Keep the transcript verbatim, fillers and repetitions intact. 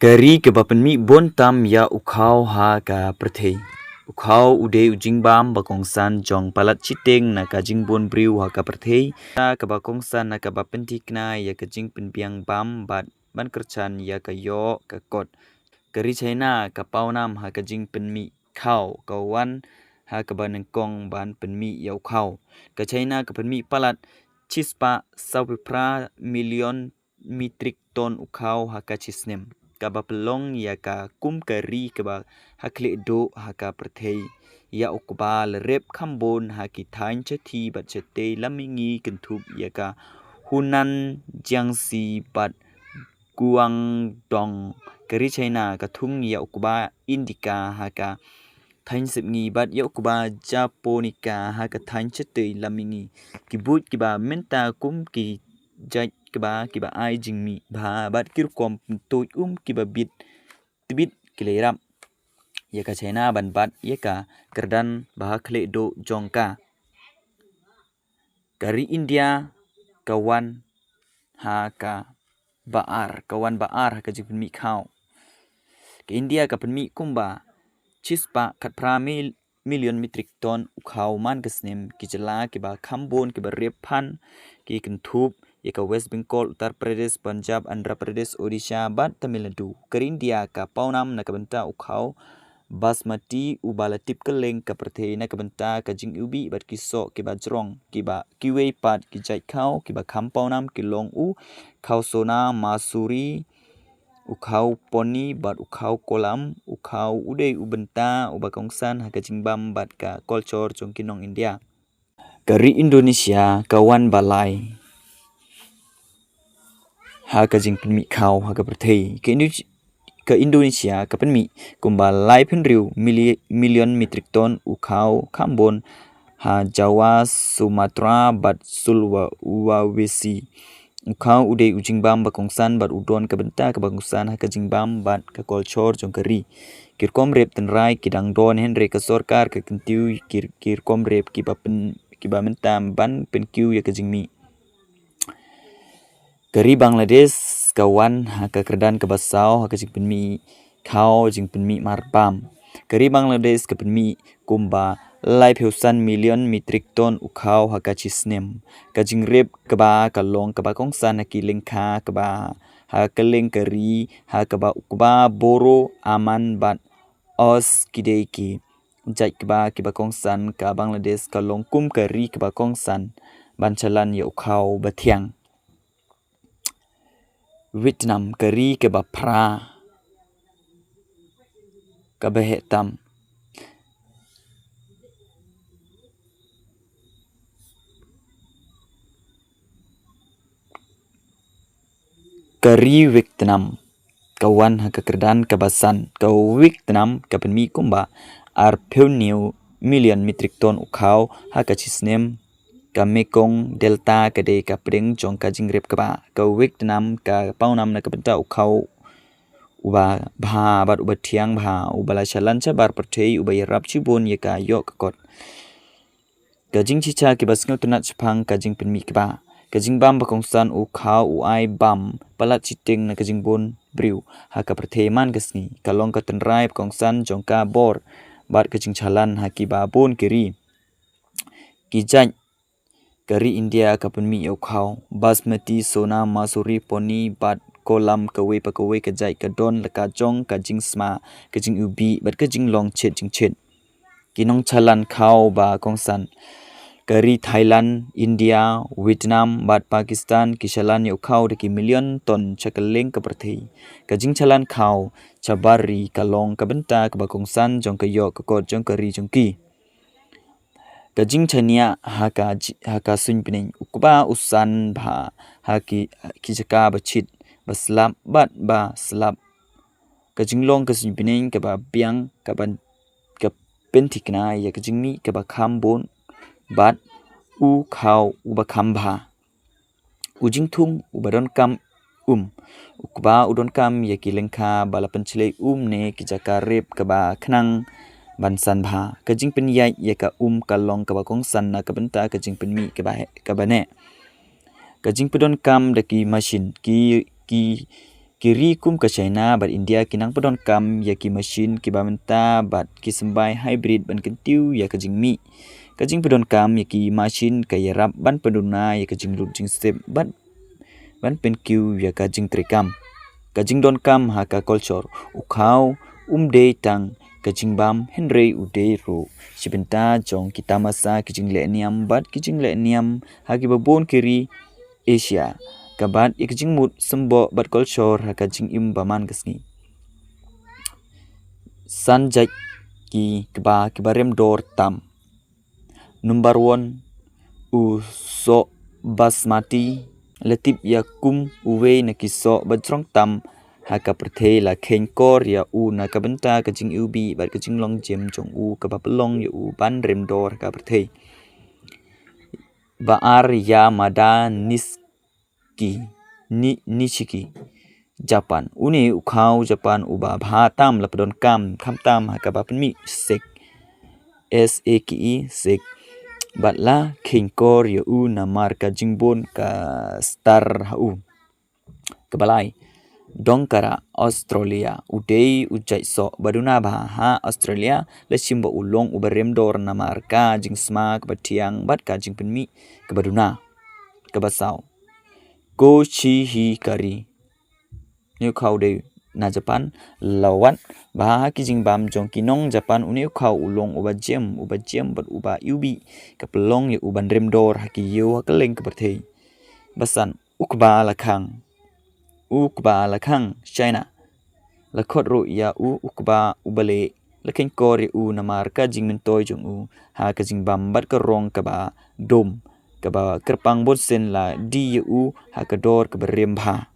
Ka ri kaba pynmih bun tam ïa u khaw ha ka pyrthei. U khaw u dei u jingbam ba kongsan jong palat shiteng na ka jingbun briew ha ka pyrthei. Kaba kongsan na kaba pynthikna ïa ka jingpynbiang bam bad ban kyrchan ïa ka ïoh ka kot. Ka ri China ka pawnam ha ka jingpynmih khaw, ka wan ha kaba nyngkong ban pynmih ïa u khaw. Ka China ka pynmih palat shispah sawphew phra million metric ton u khaw ha ka shisnem, kaba pynlong ïa ka kum ka ri kaba ha khlieh duh ha ka pyrthei. Ïa u kba la rep kham bun ha ki thaiñ shathie bad shatei lam mihngi kynthup ïa ka Hunan, Jiangxi bad Guangdong. Ka ri China ka thung ïa u kba Indica ha ka thaiñ sepngi bad ïa u kba Japonica ha ka thaiñ shatei lam mihngi. Ki buit kiba mynta kum ki jait kba kiba ai jingmih bha bad ki rukom pyntuid um kiba bit tbit ki la ïarap ïa ka China ban bat ïa ka kyrdan ba ha khlieh duh jong ka. Ka ri India ka wan ha kaba ar, ka wan ba ar ha ka jingpynmih khaw. Ka India ka pynmih kumba shispah khatphra mil million metric ton u khaw man ka snem. Ki jylla kiba kham bun kiba rep phan ki kynthup ïa ka West Bengal, Uttar Pradesh, Punjab, Andhra Pradesh, Odisha bad Tamil Nadu. Ka ri India ka pawnam na ka bynta u khaw Basmati uba la tip kylleng ka pyrthei na ka bynta ka jingiwbih bad ki soh kiba jrong. Kiba kiwei pat ki jait khaw kiba kham pawnam ki long u khaw Sona Masuri, u khaw Ponni bad u khaw Kolam. U khaw u dei u bynta uba kongsan ha ka jingbam bad ka culture jong ki nong India. Ka ri Indonesia ka wan ba lai ha ka jingpynmih khaw ha ka pyrthei. Ka, Indo- ka Indonesia ka pynmih kumba laiphew hynriew mili- million metric ton u khaw kham bun ha Jawa, Sumatra bad Sulawesi. U khaw u dei u jingbam ba kongsan bad u don ka bynta kaba kongsan ha ka jingbam bad ka culture jong ka ri. Ki rukom rep tynrai ki dang don, hynrei ka sorkar ka kyntiew ki, ki rukom rep kiba pyn- kiba mynta ban pynkiew ïa ka jingmih. Ka ri Bangladesh ka wan ha ka kyrdan kaba saw ha ka jingpynmih khaw, jingpynmih marbam. Ka ri Bangladesh ka pynmih kumba laiphew san million metric ton u khaw ha ka shisnem. Ka jingrep kba ka long kaba kongsan ha ki lyngkha kba ha kylleng ka ri, ha kaba u kba Boro, Aman bad Oz ki dei ki jait kba kiba kongsan. Ka Bangladesh ka long kum ka ri kaba kongsan ban shalan ïa u khaw ba thiang. Vietnam ka ri kaba phra kaba heh tam. Ka ri Vietnam ka wan ha ka kyrdan kaba san. Ka Vietnam ka pynmih kumba arphew hynñiew million metric ton u khaw ha ka shisnem. Ka Mekong Delta ka dei ka pdeng jong ka jingrep kba. Ka Vietnam ka pawnam na ka bynta u khaw uba bha bad uba thiang bha, uba la shalan shabar pyrthei, uba ïarap shibun ïa ka ïoh ka kot. Ka jingchicha kiba sngewtynnat shaphang ka jingpynmih kba. Ka jingbam ba kongsan u khaw u ai bam palat shiteng na ka jingbun briew ha ka pyrthei man ka sngi. Ka long ka tynrai ba kongsan jong ka bor bad ka jingchalan ha kiba bun ki ri. Ki jait ka ri India ka pynmih ïa u khaw Basmati, Sona Masuri, Ponni bad Kolam, kawei pa kawei ka jait ka don la ka jong ka jingsma, ka jingiwbih bad ka jinglong chet jingchet. Ki nongchalan khaw ba kongsan. Ka ri Thailand, India, Vietnam bad Pakistan ki shalan ïa u khaw da ki million ton sha kylleng ka pyrthei. Ka jingchalan khaw shabar ri ka long ka bynta kaba kongsan jong ka ïoh ka kot jong ka ri jong ki. Ka jingshaniah ha ka ji- ha ka suiñ bneng. U kba u san bha ha ki, ki jaka ba chit, ba slap bad ba slap. Ka jinglong ka suiñ bneng kaba biang kaba ka pynthikna ïa ka jingmih kaba kham bun bad u khaw uba kham bha. U jingthung uba donkam um. U kba u donkam ïa ki lyngkha ba la pynshlei um ne ki jaka rep kaba khnang ban san bha. Ka jingpynïaid ïa ka um ka long kaba kongsan na ka bynta ka jingpynmih kaba heh, kaba neh. Ka jingpyndonkam da ki mashin, ki, ki Ki ri kum ka China bad India ki nang pyndonkam ïa ki mashin kiba mynta bad ki symbai hybrid ban kyntiew ïa ka jingmih. Ka jingpyndonkam ïa ki mashin ka ïarap ban pynduna ïa ka jinglut jingsep bad ban pynkiew ïa ka jingtrei kam. Ka jingdonkam ha ka culture, u khaw um dei tang ka jingbam hynrei u dei ruh shi bynta jong ki tamasa ki jingleh niam bad ki jingleh niam ha kiba bun ki ri Asia. Ka bat ïa ka jingmut symboh bad culture ha ka jingim ba man ka sngi. San jait ki kba kiba rem dor tam. Number one, u soh basmati, la tip ïa kum uwei na ki soh ba jrong tam ha ka pyrthei. La kheiñ kor ïa u na ka bynta ka jingiwbih bad ka jinglong jem jong u kaba pynlong ïa u ban rem dor ha ka pyrthei. Ba ar, Yamada Nishiki, Ni, Nishiki, Japan. Une u khaw Japan uba bha tam, la pyndonkam khamtam ha kaba pynmih sake, S A K E, sake. Bad la kheiñ kor ïa u namar ka jingbun ka star ha u. Kaba lai, Dongkara, Australia. U dei u jait soh ba duna bha ha Australia, la shim ba u long uba rem dor namar ka jingsma kaba thiang bad ka jingpynmih kaba duna. Kaba saw, Koshihikari. Une u khaw u dei na Japan, la wad bha ha ki jingbam jong ki nong Japan. Une u khaw u long uba jem, uba jem bad uba iwbih, ka pynlong ïa u ban rem dor ha ki ïew ha kylleng ka pyrthei. Ba san, u kba lakhang. U kba lakhang, China. La khot ruh ïa u u kba uba leh. La kheiñ kor ïa u namar ka jingmyntoi jong u ha ka jingbam bad ka rong kaba dum, kaba kyrpang bunsien. La die ïa u ha ka dor kaba rem bha.